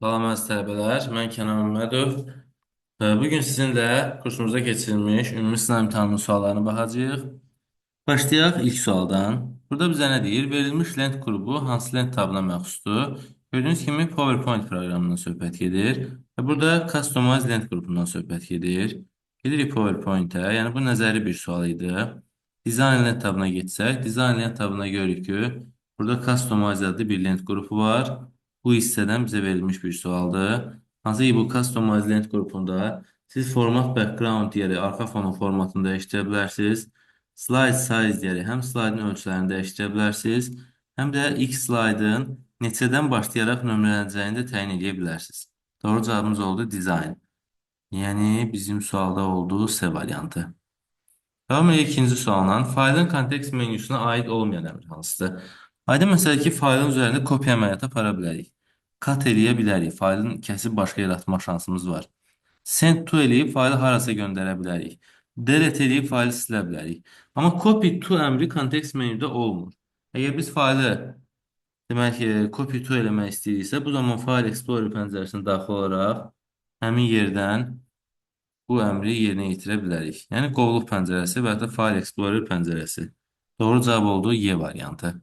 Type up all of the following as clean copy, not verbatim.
Salam əziz tələbələr, mən Kənan Məmmədov. Bugün sizinlə kursumuzda keçirilmiş ümumi sınav imtahanının suallarına baxacağıq. Başlayaq ilk sualdan. Burada bizə nə deyir? Verilmiş lent qrupu hansı lent tabına məxsusdur? Gördüyünüz kimi PowerPoint proqramından söhbət gedir. Və burada Customize lent qrupundan söhbət gedir. Gedirik PowerPoint-ə. Yəni bu nəzəri bir sual idi. Design lent tabına geçsək, Design lent tabına görürük ki, burada Customize adlı bir lent qrupu var. Bu hissədən bizə verilmiş bir sualdır. Hansı ki bu Customize lent qrupunda siz format background deyərək arxa fonun formatını dəyişdirə bilərsiniz. Slide size deyərək həm slaydın ölçülərini dəyişdirə bilərsiniz, həm də ilk slaydın neçədən başlayaraq nömrələnəcəyini də təyin edə bilərsiniz. Doğru cavabımız oldu design. Yəni bizim sualda oldu C variantı. Davam edək ikinci sualla. Faylın kontekst menüsünə aid olmayan əmr hansıdır? Aydın məsələ ki, faylın üzərində kopya əməliyyatı apara bilərik. Cut eləyə bilərik. Faylın kəsib başqa yerə atmaq şansımız var. Send to eləyib faylı harasa göndərə bilərik. Delete eləyib faylı silə bilərik. Amma copy to əmri kontekst menüdə olmur. Əgər biz faylı demək ki, copy to eləmək istəyiriksə, bu zaman File Explorer pəncərəsinə daxil olaraq həmin yerdən bu əmri yerinə yetirə bilərik. Yəni qovluq pəncərəsi və ya da File Explorer pəncərəsi. Doğru cavab oldu Y variantı.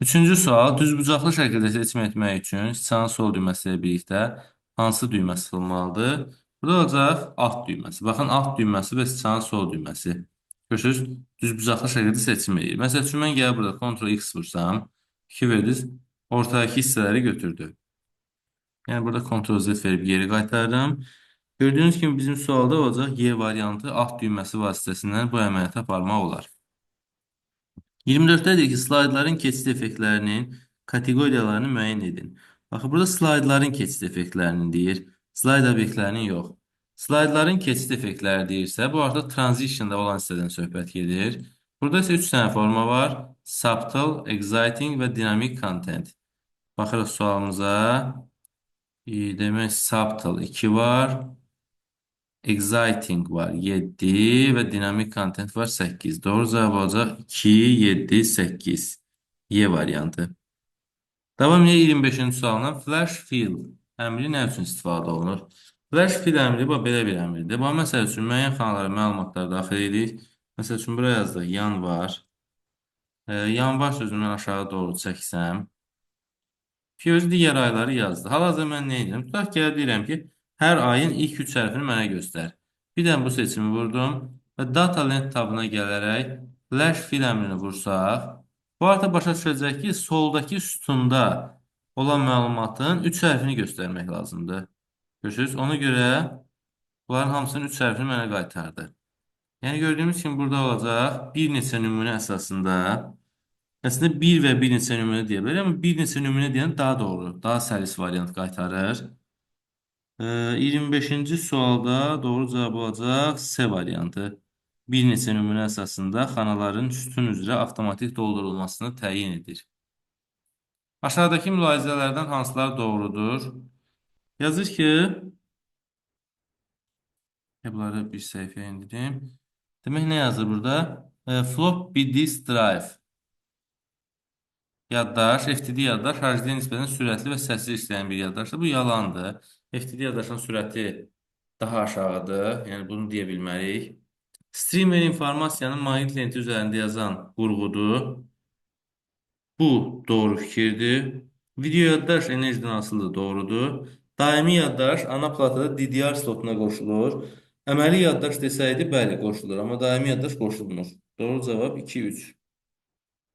Üçüncü sual, düzbucaqlı şəkildə seçim etmək üçün sıçanın sol düyməsi ilə birlikdə hansı düymə sıxılmalıdır? Burada olacaq alt düyməsi. Baxın, alt düyməsi və sıçanın sol düyməsi. Görürsünüz, düzbucaqlı şəkildə seçim edir. Məsəl üçün, mən gəlib burada Ctrl X vursam, 2 verdiniz, ortadakı hissələri götürdü. Yəni burada Ctrl Z verib geri qaytardım. Gördüyünüz kimi bizim sualda olacaq Y variantı, alt düyməsi vasitəsindən bu əməliyyatı aparmaq olar. 24-də deyir ki, slaydların keçid effektlərinin kateqoriyalarını müəyyən edin. Baxın, burada slaydların keçid effektlərinin deyir. Slayd obyektlərinin yox. Slaydların keçid effektləri deyirsə, bu artıq transitionda olan hissədən söhbət gedir. Burada isə 3 dənə forma var. Subtle, exciting və dynamic content. Baxırıq sualımıza. Demək, subtle 2 var. Exciting var 7 və dynamic content var 8. Doğru cavab olacaq 2, 7, 8. Y variantı. Davam edək 25-ci sualına. Flash fill əmri nə üçün istifadə olunur? Flash fill əmri bu belə bir əmridir. Bu, məsəl üçün, müəyyən xanalara məlumatlar daxil edirik. Məsəl üçün, buraya yazdıq yanvar. Yanvar sözünü aşağı doğru çəksəm, ki, özü digər ayları yazdı. Hal-hazırda mən nə edirəm? Tutaq ki, gəlib deyirəm ki, hər ayın ilk 3 hərfini mənə göstər. Bir də bu seçimi vurdum və Data Lent tabına gələrək Flash Fill əmrini vursaq, bu artıq başa düşəcək ki, soldakı sütunda olan məlumatın 3 hərfini göstərmək lazımdır. Görürsünüz? Ona görə bunların hamısının 3 hərfini mənə qaytardı. Yəni gördüyümüz kimi burada olacaq bir neçə nümunə əsasında. Əslində bir və bir neçə nümunə deyə bilərik, amma bir neçə nümunə deyən daha doğru, daha səlis variant qaytarır. 25-ci sualda doğru cavab olacaq C variantı. Bir neçə nümunə əsasında xanaların sütun üzrə avtomatik doldurulmasını təyin edir. Aşağıdakı mülahizələrdən hansılar doğrudur? Yazır ki, bunları bir səhifəyə indireyim. Demək, nə yazır burada? Floppy disk drive. Yaddaş, FTD yaddaş HDD nisbətən sürətli və səssiz işləyən bir yaddaşdır. Bu yalandır. FTD yaddaşın sürəti daha aşağıdır. Yəni bunu deyə bilmərik. Streamer informasiyanın maqnit lenti üzərində yazan qurğudur. Bu doğru fikirdir. Video yaddaş enerjidən asılıdır, doğrudur. Daimi yaddaş ana platada DDR slotuna qoşulur. Əməli yaddaş desəydi, bəli, qoşulur. Amma daimi yaddaş qoşulmur. Doğru cavab 2-3.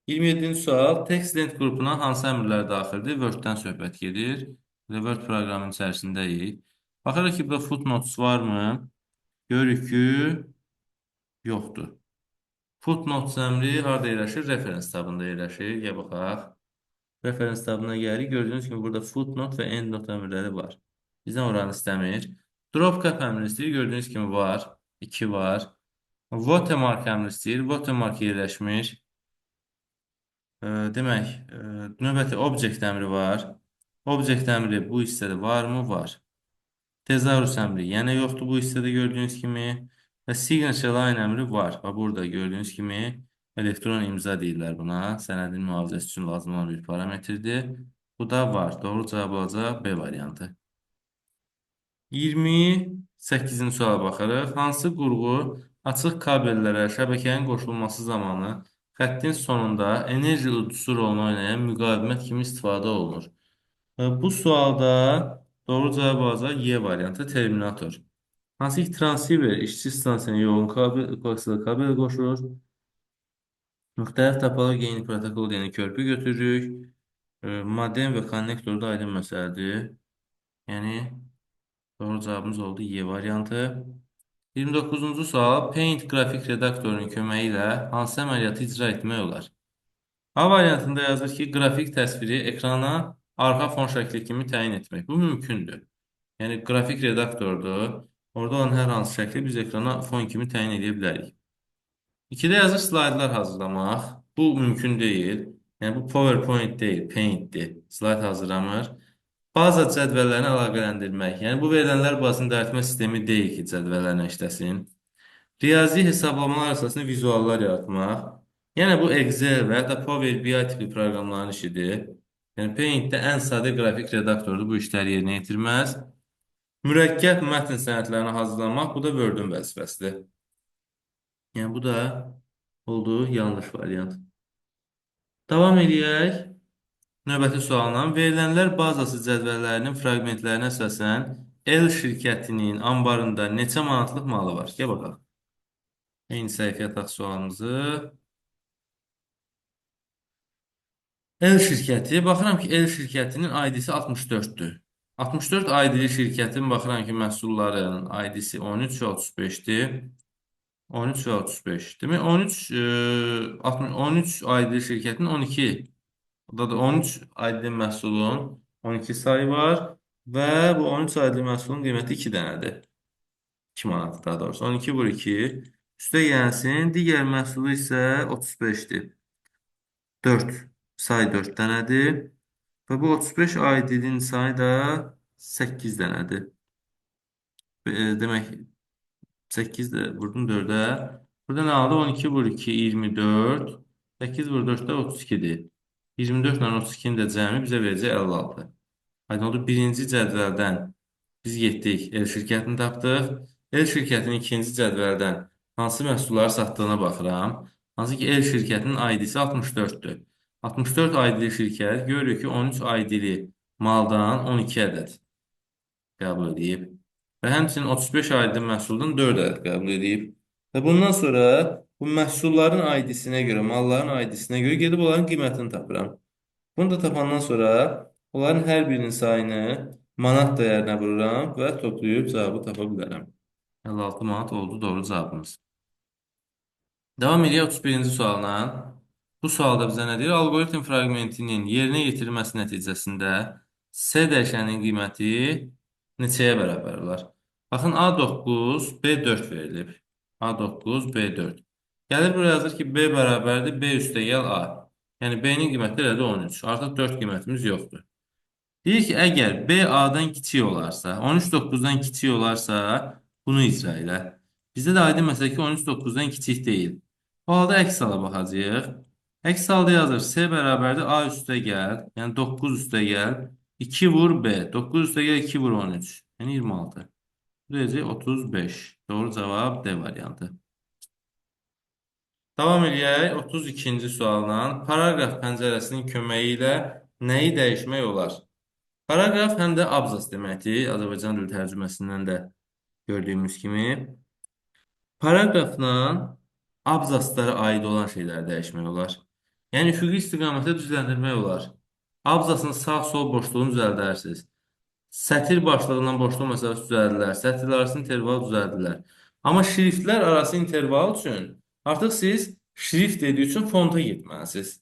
27-ci sual. Text lent qrupuna hansı əmrlər daxildir? Word-dən söhbət gedir. Word proqramının içərisindəyik. Baxırıq ki, burada footnotes varmı? Görürük ki, yoxdur. Footnotes əmri harada yerləşir? Reference tabında yerləşir. Gəl baxaq. Reference tabına gəlirik. Gördüyünüz kimi burada footnote və endnote əmrləri var. Bizdən oranı istəmir. Drop cap əmri istəyir. Gördüyünüz kimi var. 2 var. Watermark əmri istəyir. Watermark yerləşmir. Demək, növbəti object əmri var. Object əmri bu hissədə varmı? Var. Thesaurus əmri yenə yoxdur bu hissədə gördüyünüz kimi. Və signature line əmri var. Və burada gördüyünüz kimi elektron imza deyirlər buna. Sənədin mühafizəsi üçün lazım olan bir parametrdir. Bu da var. Doğru cavab olacaq B variantı. 28-ci suala baxırıq. Hansı qurğu açıq kabellərə şəbəkənin qoşulması zamanı xəttin sonunda enerji udusu rolunu oynayan müqavimət kimi istifadə olunur? Bu sualda doğru cavab olacaq Y variantı, terminator. Hansı ki, transceiver işçi stansiyasına yoğun kabel, koaksial kabel qoşulur. Müxtəlif topologiya eyni protokol deyəni körpü götürürük. Modem və konnektor da aydın məsələdir. Yəni, doğru cavabımız oldu Y variantı. 29-cu sual, Paint qrafik redaktorunun köməyi ilə hansı əməliyyatı icra etmək olar? A variantında yazır ki, qrafik təsviri ekrana arxa fon şəkli kimi təyin etmək. Bu mümkündür. Yəni, qrafik redaktordur. Orada olan hər hansı şəkli biz ekrana fon kimi təyin edə bilərik. 2-də yazır slaydlar hazırlamaq. Bu mümkün deyil. Yəni, bu PowerPoint deyil, Paint'dir. Slayd hazırlamır. Baza cədvəllərini əlaqələndirmək. Yəni, bu verilənlər bazasının idarəetmə sistemi deyil ki, cədvəllərlə işləsin. Riyazi hesablamalar əsasında vizuallar yaratmaq. Yəni, bu Excel və ya da Power BI tipli proqramların işidir. Yəni, Paint-də ən sadə qrafik redaktordur, bu işləri yerinə yetirməz. Mürəkkəb mətn sənədlərini hazırlamaq, bu da Word-ün vəzifəsidir. Yəni, bu da oldu yanlış variant. Davam eləyək. Növbəti sualla verilənlər bazası cədvəllərinin fraqmentlərinə əsasən L şirkətinin anbarında neçə manatlıq malı var? Gəl baxaq. Eyni səhifəyə ataq sualımızı. L şirkəti, baxıram ki, L şirkətinin ID-si 64-dür. 64 ID-li şirkətin, baxıram ki, məhsulların ID-si 13 və 35-dir. 13 və 35. Demək, 13 ID-li şirkətin 12, da 13 ID məhsulun 12 sayı var və bu 13 ID məhsulun qiyməti 2 dənədir. 2 manat daha doğrusu. 12 vur 2. Üstə gəlsin. Digər məhsulu isə 35-dir. 4. Say 4 dənədir. Və bu 35 ID-nin sayı da 8 dənədir. Demək, 8 də vurdum 4-ə. Burada nə aldı? 12 vur 2, 24. 8 vur 4 də 32-dir. 24 ilə 32-nin də cəmi bizə verəcək 56. Aydın oldu. Birinci cədvəldən biz getdik, L şirkətini tapdıq. L şirkətinin ikinci cədvəldən hansı məhsulları satdığına baxıram. Hansı ki, L şirkətinin ID-si 64-dür. 64 ID-li şirkət görürük ki, 13 ID-li maldan 12 ədəd qəbul edib. Və həmçinin 35 ID-li məhsuldan 4 ədəd qəbul edib. Və bundan sonra bu məhsulların ID-sinə görə, malların ID-sinə görə gedib onların qiymətini tapıram. Bunu da tapandan sonra onların hər birinin sayını manat dəyərinə vururam və toplayıb cavabı tapa bilərəm. 56 manat oldu doğru cavabımız. Davam edək 31-ci sualla. Bu sualda bizə nə deyir? Alqoritm fraqmentinin yerinə yetirilməsi nəticəsində S dəyişəninin qiyməti neçəyə bərabər olar? Baxın, A9, B4 verilib. A9, B4. Gəlir buraya yazır ki, B bərabərdir, B üstə gəl A. Yəni, B-nin qiyməti elədir 13. Artıq 4 qiymətimiz yoxdur. Deyir ki, əgər B A-dan kiçik olarsa, 13 9-dan kiçik olarsa, bunu icra elə. Bizdə də aydın məsələ ki, 13 9-dan kiçik deyil. O halda əks hala baxacağıq. Əks halda yazır, S bərabərdir, A üstə gəl, yəni 9 üstə gəl, 2 vur B, 9 üstə gəl, 2 vur 13, yəni 26. Bu deyəcək 35. Doğru cavab D variantı. Davam eləyək 32-ci sualla. Paraqraf pəncərəsinin köməyi ilə nəyi dəyişmək olar? Paraqraf həm də abzas deməkdir. Azərbaycan dili tərcüməsindən də gördüyümüz kimi. Paraqrafla abzaslara aid olan şeyləri dəyişmək olar. Yəni, üfüqi istiqamətdə düzləndirmək olar. Abzasın sağ-sol boşluğunu düzəldərsiniz. Sətir başlığından boşluq məsələsi düzəldilər. Sətirlər arası interval düzəldilər. Amma şriftlər arası interval üçün artıq siz şrift dediyi üçün fonta getməlisiniz.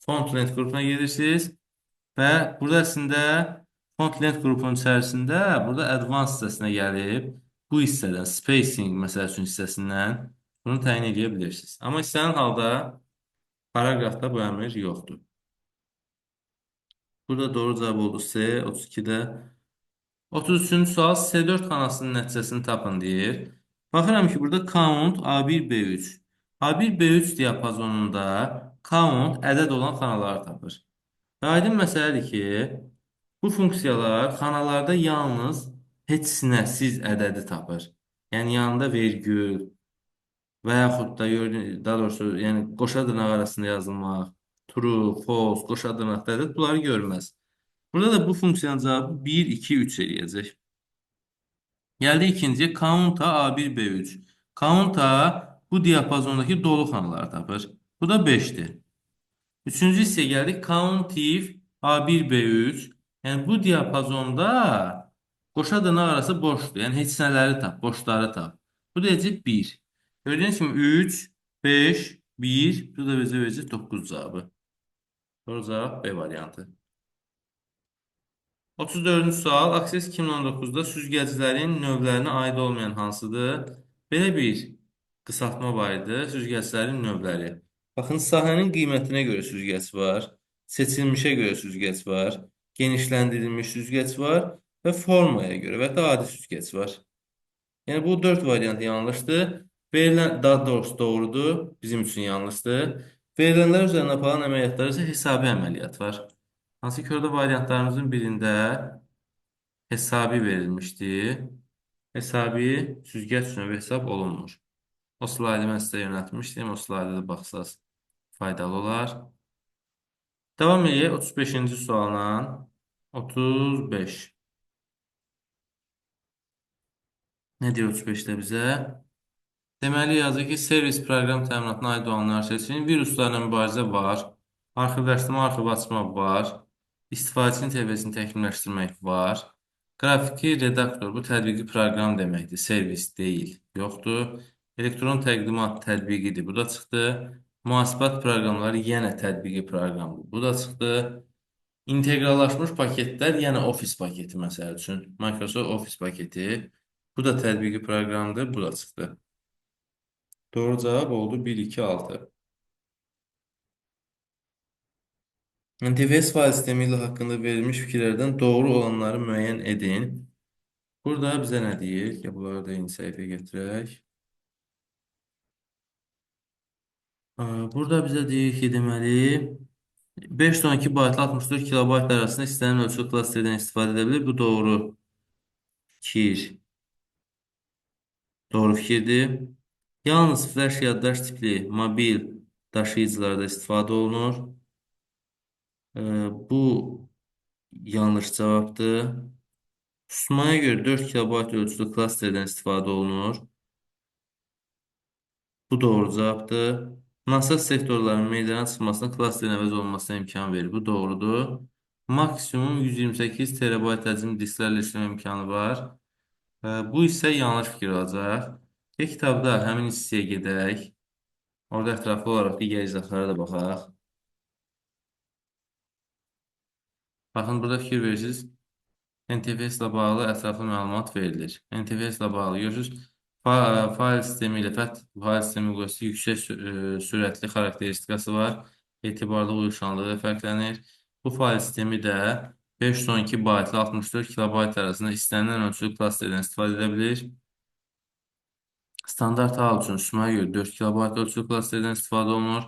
Font lent qrupuna gedirsiniz və burada əslində font lent qrupunun içərisində burada advanced hissəsinə gəlib bu hissədən spacing məsəl üçün hissəsindən bunu təyin edə bilirsiniz. Amma istənilən halda paraqrafda bu əmr yoxdur. Burada doğru cavab oldu C, 32-də. 33-cü sual C4 xanasının nəticəsini tapın deyir. Baxıram ki, burada count A1, B3. A1, B3 diapazonunda count ədəd olan xanaları tapır. Və aydın məsələdir ki, bu funksiyalar xanalarda yalnız heç nəsiz ədədi tapır. Yəni, yanında vergül və yaxud da, daha doğrusu, yəni, qoşa dırnaq arasında yazılmaq, true, false, qoşa dırnaq ədəd bunları görməz. Burada da bu funksiyanın cavabı 1, 2, 3 eləyəcək. Gəldik ikinciyə, count A, A1, B3. Count A bu diapazondakı dolu xanaları tapır. Bu da 5-dir. Üçüncü hissəyə gəldik, count if A1, B3. Yəni, bu diapazonda qoşa dırnaq arası boşdur. Yəni, heç nələri tap, boşları tap. Bu da edəcək 1. Gördüyünüz kimi 3, 5, 1, bu da bizə verəcək 9 cavabı. Doğru cavab B variantı. 34-cü sual, Access 2019-da süzgəclərin növlərinə aid olmayan hansıdır? Belə bir qısaltma var idi, süzgəclərin növləri. Baxın, sahənin qiymətinə görə süzgəc var, seçilmişə görə süzgəc var, genişləndirilmiş süzgəc var və formaya görə və da adi süzgəc var. Yəni, bu 4 variant yanlışdır. Verilən, daha doğrusu doğrudur, bizim üçün yanlışdır. Verilənlər üzərində aparılan əməliyyatlar isə hesabi əməliyyat var. Hansı ki, orada variantlarımızın birində hesabi verilmişdi. Hesabi süzgəc növü hesab olunmur. O slaydı mən sizə yönəltmişdim. O slayda da baxsaz faydalı olar. Davam edək 35-ci sualla. 35. Nə deyir 35-də bizə? Deməli, yazır ki, servis proqram təminatına aid olanlar seçin. Viruslarla mübarizə var. Arxivləşdirmə, arxiv açma var. İstifadəçinin interfeysini təkmilləşdirmək var. Qrafiki redaktor, bu tətbiqi proqram deməkdir, servis deyil, yoxdur. Elektron təqdimat tətbiqidir, bu da çıxdı. Mühasibat proqramları yenə tətbiqi proqramdır, bu da çıxdı. İnteqrallaşmış paketlər, yəni Office paketi məsəl üçün, Microsoft Office paketi, bu da tətbiqi proqramdır, bu da çıxdı. Doğru cavab oldu 1, 2, 6. NTFS fayl sistemi ilə haqqında verilmiş fikirlərdən doğru olanları müəyyən edin. Burada bizə nə deyir? Ya, bunları da eyni səhifəyə gətirək. Burada bizə deyir ki, deməli, 5.2 baytla 64 kilobayt arasında istənilən ölçülü klasterdən istifadə edə bilir. Bu doğru fikir. Doğru fikirdir. Yalnız flash yaddaş tipli mobil daşıyıcılarda istifadə olunur. Bu yanlış cavabdır. Susmaya görə 4 kilobayt ölçülü klasterdən istifadə olunur. Bu doğru cavabdır. Nasaz sektorların meydana çıxmasına klasterin əvəz olunmasına imkan verir. Bu doğrudur. Maksimum 128 terabayt həcmli disklərlə işləmə imkanı var. Bu isə yanlış fikir olacaq. Kitabda həmin hissəyə gedək. Orada ətraflı olaraq digər izahlara da baxaq. Baxın, burada fikir verirsiniz. NTFS ilə bağlı ətraflı məlumat verilir. NTFS ilə bağlı görürsünüz. Fayl sistemi ilə FAT fayl sistemi qüvvəsi yüksək sürətli xarakteristikası var. Etibarlı uyuşanlığı fərqlənir. Bu fayl sistemi də 512 baytla 64 kilobayt arasında istənilən ölçülü klasterdən istifadə edə bilir. Standart hal üçün sümaya görə 4 kilobayt ölçülü klasterdən istifadə olunur.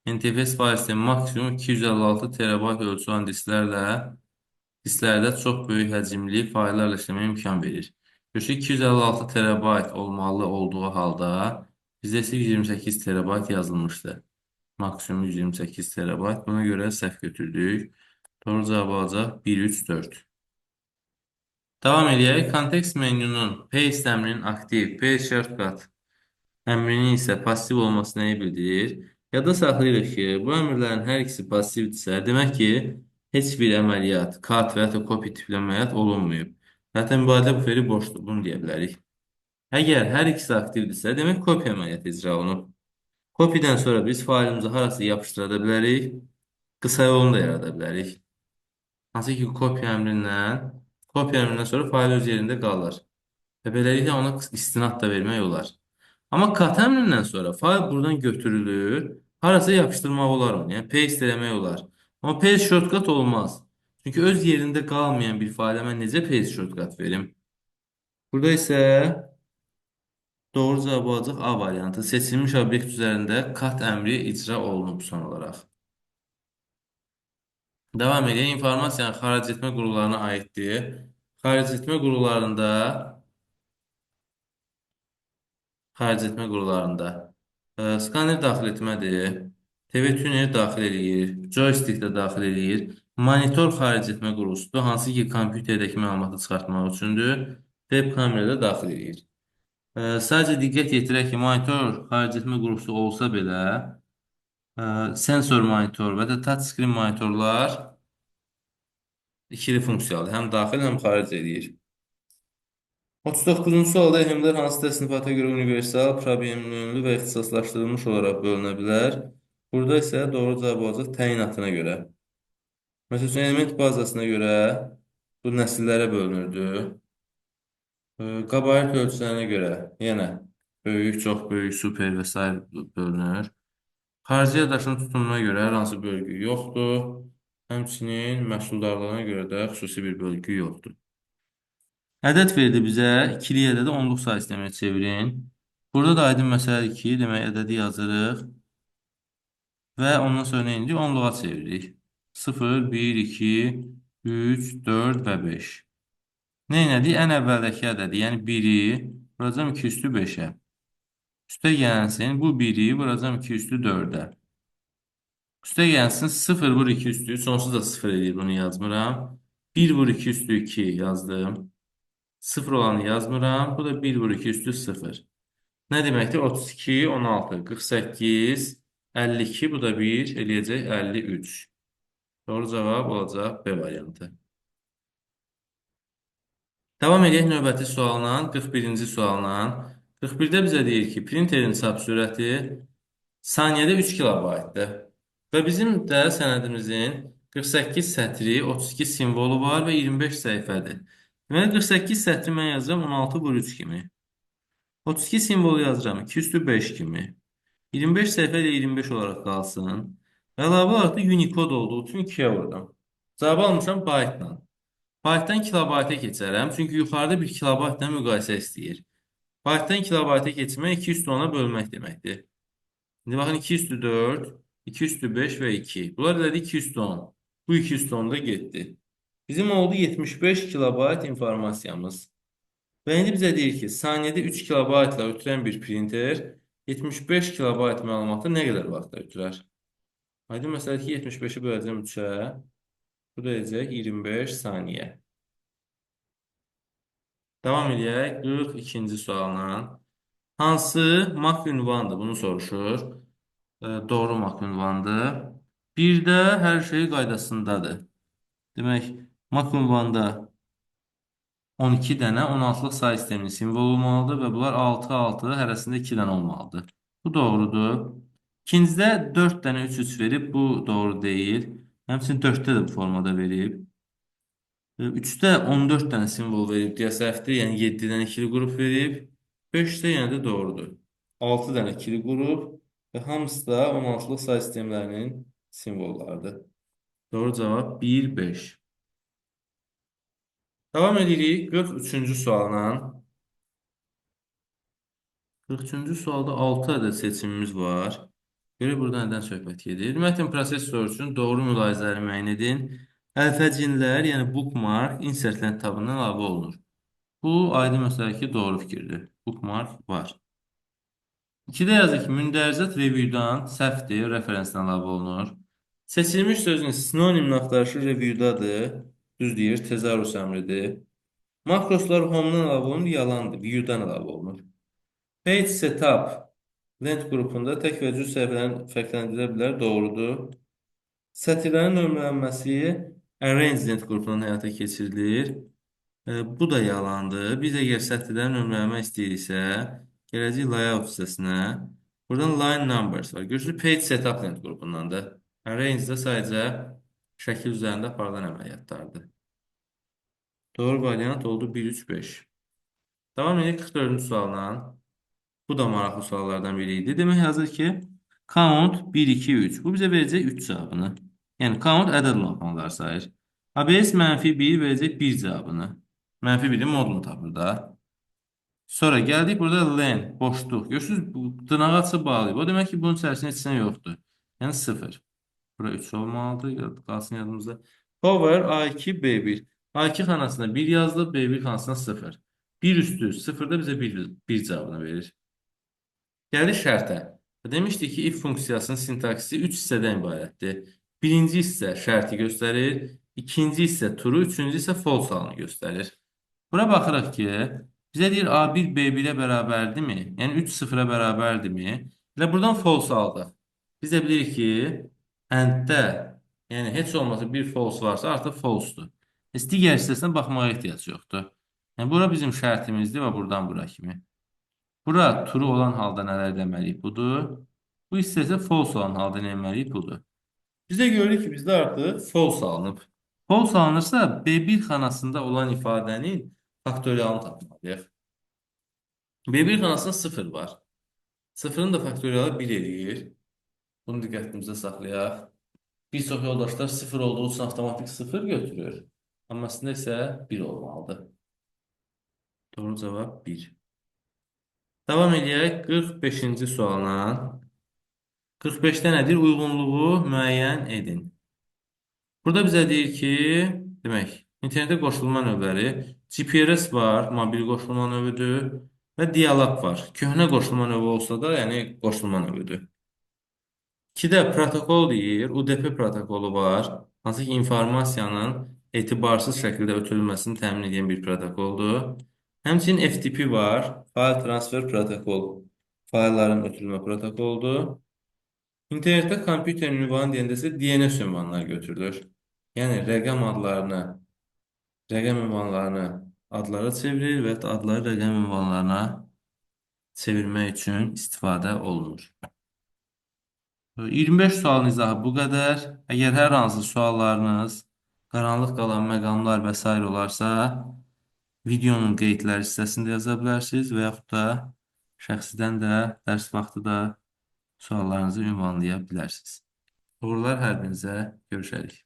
NTFS fayl sistemi maksimum 256 terabayt ölçü olan disklərdə çox böyük həcmli fayllarla işləməyə imkan verir. Görürsünüz, 256 terabayt olmalı olduğu halda bizdə isə 128 terabayt yazılmışdı. Maksimum 128 terabayt. Buna görə səhv götürdük. Doğru cavab olacaq 1, 3, 4. Davam edək. Kontekst menünün paste əmrinin aktiv, paste shortcut əmrinin isə pasiv olması nəyi bildirir? Yadda saxlayırıq ki, bu əmrlərin hər ikisi passivdirsə, demək ki, heç bir əməliyyat, cut və ya da copy tipli əməliyyat olunmayıb. Hətta mübadilə buferi boşdur, bunu deyə bilərik. Əgər hər ikisi aktivdirsə, demək copy əməliyyatı icra olunub. Copy'dən sonra biz faylımızı harasa yapışdıra bilərik, qısa yolunu da yarada bilərik. Hansı ki, copy əmrindən sonra fayl öz yerində qalır. Və beləliklə ona istinad da vermək olar. Amma cut əmrindən sonra fayl buradan götürülür, harasa yapışdırmaq olar onu, yəni paste eləmək olar. Amma paste shortcut olmaz. Çünki öz yerində qalmayan bir fayla mən necə paste shortcut verim? Burada isə doğru cavab olacaq A variantı. Seçilmiş obyekt üzərində cut əmri icra olunub son olaraq. Davam edək. İnformasiyanın xaric etmə qurğularına aiddir. Xaric etmə qurğularında skaner daxil etmədir. TV tuner daxil eləyir. Joystick də daxil eləyir. Monitor xaric etmə qurğusudur. Hansı ki, kompüterdəki məlumatı çıxartmaq üçündür. Web kamera da daxil eləyir. Sadəcə diqqət yetirək ki, monitor xaric etmə qurğusu olsa belə, sensor monitor və də touchscreen monitorlar ikili funksiyalıdır. Həm daxil, həm xaric eləyir. 39-cu sualda EHM-lər hansı təsnifata görə universal, problemyönlü və ixtisaslaşdırılmış olaraq bölünə bilər? Burada isə doğru cavab olacaq təyinatına görə. Məsəl üçün, element bazasına görə bu nəsillərə bölünürdü. Qabarit ölçülərinə görə yenə böyük, çox böyük, super və s. bölünür. Xarici yaddaşın tutumuna görə hər hansı bölgü yoxdur. Həmçinin məhsuldarlığına görə də xüsusi bir bölgü yoxdur. Ədəd verdi bizə, ikili ədədi onluq sayı sisteminə çevirin. Burada da aydın məsələdir ki, demək ədədi yazırıq və ondan sonra nə edirik? Onluğa çeviririk. 0, 1, 2, 3, 4 və 5. Nə elədik? Ən əvvəldəki ədədi, yəni 1-i vuracam 2 üstü 5-ə. Üstə gəlsin, bu 1-i vuracam 2 üstü 4-ə. Üstə gəlsin, 0 vur 2 üstü 3, onsuz da 0 eləyir, bunu yazmıram. 1 vur 2 üstü 2 yazdım. 0 olanı yazmıram. Bu da 1 vur 2 üstü 0. Nə deməkdir? 32, 16, 48, 52, bu da 1 eləyəcək 53. Doğru cavab olacaq B variantı. Davam edək növbəti sualla, 41-ci sualla. 41-də bizə deyir ki, printerin çap sürəti saniyədə 3 kilobaytdır. Və bizim də sənədimizin 48 sətri, 32 simvolu var və 25 səhifədir. Deməli, 48 sətri mən yazıram 16 vur 3 kimi. 32 simvolu yazıram 2 üstü 5 kimi. 25 səhifə ilə 25 olaraq qalsın. Və əlavə olaraq da Unicode olduğu üçün 2-yə vurdum. Cavabı almışam baytla. Baytdan kilobayta keçərəm. Çünki yuxarıda bir kilobaytla müqayisə istəyir. Baytdan kilobayta keçmək 2 üstü 10-a bölmək deməkdir. İndi baxın 2 üstü 4, 2 üstü 5 və 2. Bunlar elədi 2 üstü 10. Bu 2 üstü 10 da getdi. Bizim oldu 75 kilobayt informasiyamız. Və indi bizə deyir ki, saniyədə 3 kilobaytla ötürən bir printer 75 kilobayt məlumatı nə qədər vaxtda ötürər? Aydın məsələ ki, 75-i böləcəm 3-ə. Bu da edəcək 25 saniyə. Davam edək 42-ci sualla. Hansı MAC ünvandır? Bunu soruşur. Doğru MAC ünvandır. Bir də hər şey qaydasındadır. Demək, MAC ünvanda 12 dənə 16-lıq sayı sisteminin simvolu olmalıdır və bunlar 6, 6, hərəsində 2 dənə olmalıdır. Bu doğrudur. İkincidə 4 dənə 3, 3 verib, bu doğru deyil. Həmçinin 4-də də bu formada verib. 3-də 14 dənə simvol verib deyə səhvdir, yəni 7 dənə ikili qrup verib. 5-də yenə də doğrudur. 6 dənə ikili qrup və hamısı da 16-lıq sayı sistemlərinin simvollarıdır. Doğru cavab 1, 5. Davam edirik 43-cü sualla. 43-cü sualda 6 ədəd seçimimiz var. Görək burada nədən söhbət gedir. Ümumiyyətlə, prosesor üçün doğru mülahizələri müəyyən edin. Əlfəcinlər, yəni bookmark, insert lent tabından əlavə olunur. Bu, aydın məsələ ki, doğru fikirdir. Bookmark var. 2-də yazır ki, mündəricət review'dan səhvdir, referensdən əlavə olunur. Seçilmiş sözün sinonimin axtarışı review'dadır. Düz deyir, tezarus əmridir. Makroslar home'dan əlavə olunur, yalandır, view'dan əlavə olunur. Page setup lent qrupunda tək və cüz səhifələrin fərqləndirilə bilər, doğrudur. Sətirlərin nömrələnməsi arrange lent qrupundan həyata keçirilir. Bu da yalandır. Biz əgər sətirlərin nömrələnmə istəyiriksə, gələcəyik layout hissəsinə. Buradan line numbers var. Görürsünüz, page setup lent qrupundandır. Arrange-də sadəcə şəkil üzərində aparılan əməliyyatlardır. Doğru variant oldu 1, 3, 5. Davam edək 44-cü sualla. Bu da maraqlı suallardan biri idi. Demək yazır ki, count 1, 2, 3. Bu bizə verəcək 3 cavabını. Yəni count ədəd olan sayır. ABS mənfi 1 verəcək 1 cavabını. Mənfi 1-in modulunu tapır da. Sonra gəldik burada len, boşluq. Görürsünüz, bu dırnağı açıb bağlayıb. O demək ki, bunun içərisində heç nə yoxdur. Yəni 0. Bura 3 olmalıdır. Qalsın yadımızda. Power A2 B1. A2 xanasına 1 yazılıb, B1 xanasına 0. 1 üstü 0 da bizə 1 cavabını verir. Gəlir şərtə. Demişdik ki, if funksiyasının sintaksisi 3 hissədən ibarətdir. Birinci hissə şərti göstərir, ikinci hissə true, üçüncü hissə false halını göstərir. Bura baxırıq ki, bizə deyir A1 B1-ə bərabərdirmi? Yəni 3 0-a bərabərdirmi? Elə buradan false aldıq. Biz də bilirik ki, and-də, yəni heç olmasa bir false varsa artıq false-dur. Heç digər hissəsinə baxmağa ehtiyac yoxdur. Yəni bura bizim şərtimizdir və buradan bura kimi. Bura true olan halda nələr deməliyik? Budur. Bu hissə isə false olan halda nə etməliyik? Budur. Biz də görürük ki, bizdə artıq false alınıb. False alınırsa B1 xanasında olan ifadənin faktorialını tapmalıyıq. B1 xanasında 0 var. 0-ın da faktorialı 1 eləyir. Bunu diqqətimizdə saxlayaq. Bir çox yoldaşlar 0 olduğu üçün avtomatik 0 götürür. Amma əslində isə 1 olmalıdır. Doğru cavab 1. Davam eləyək 45-ci sualla. 45-də nədir? Uyğunluğu müəyyən edin. Burada bizə deyir ki, demək, internetə qoşulma növləri GPRS var, mobil qoşulma növüdür və dial-up var. Köhnə qoşulma növü olsa da, yəni qoşulma növüdür. 2-də protokol deyir, UDP protokolu var. Hansı ki, informasiyanın etibarsız şəkildə ötürülməsini təmin edən bir protokoldur. Həmçinin FTP var, File Transfer Protokol, faylların ötürülmə protokoludur. İnternetdə kompüterin ünvanı deyəndə isə DNS ünvanları götürülür. Yəni rəqəm adlarını, rəqəm ünvanlarını adlara çevirir və ya adları rəqəm ünvanlarına çevirmək üçün istifadə olunur. 25 sualın izahı bu qədər. Əgər hər hansı suallarınız, qaranlıq qalan məqamlar və sair olarsa, videonun qeydləri hissəsində yaza bilərsiniz və yaxud da şəxsidən də dərs vaxtı da suallarınızı ünvanlaya bilərsiniz. Uğurlar hər birinizə, görüşərik.